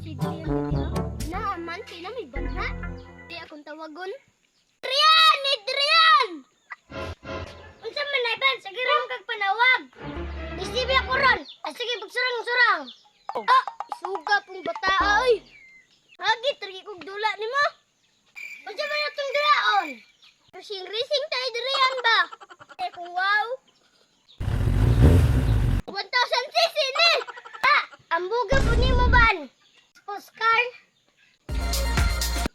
Si Adrian diri ha. Naaman kay na may banha. Di akong tawagon. Adrian! Adrian! Unsa man ay ban? Sige ra kag panawag. Isibi ako ron. Ah, sige, pagsurang-surang. Ah, isuga pong bata oy. Agi trigi kog dula nimo. Unsa man atong dulaon? Racing racing ta Adrian ba? Eh kung wow. 1000 cc ni. Ah, ambuga po nimo ban. Oscar.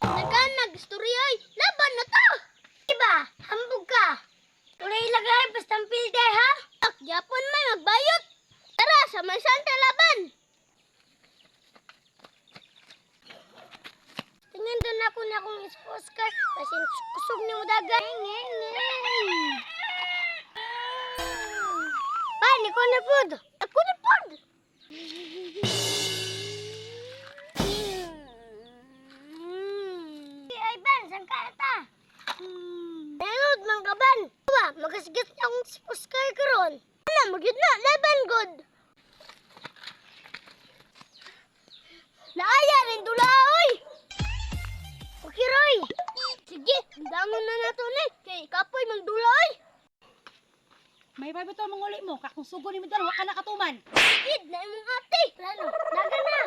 Nagkanag istorya ay laban na ta. Diba? Hambog ka. Kulay lagay basta ang pilde ha. Ak Japon may magbayot. Tara sa may Santa laban. Tingin doon ako na akong Oscar kasi kusog ni dagan. Ngeng ngeng. Pan, ikaw na pod. Ako na pod. Ay, Ban, saan ka ta? Nanood man ka, Ban. Ba, magasgas na akong Oscar karon. Ano, magyud na, laban god. Naaya rin dula, oy! Okay, Roy. Sige, dangon na nato ni. Kay kapoy magdula, oy. May pa bitaw manguli mo, kakung sugo ni mo dyan, wa ka nakatuman. Gid na imong ate. Plano, naga na.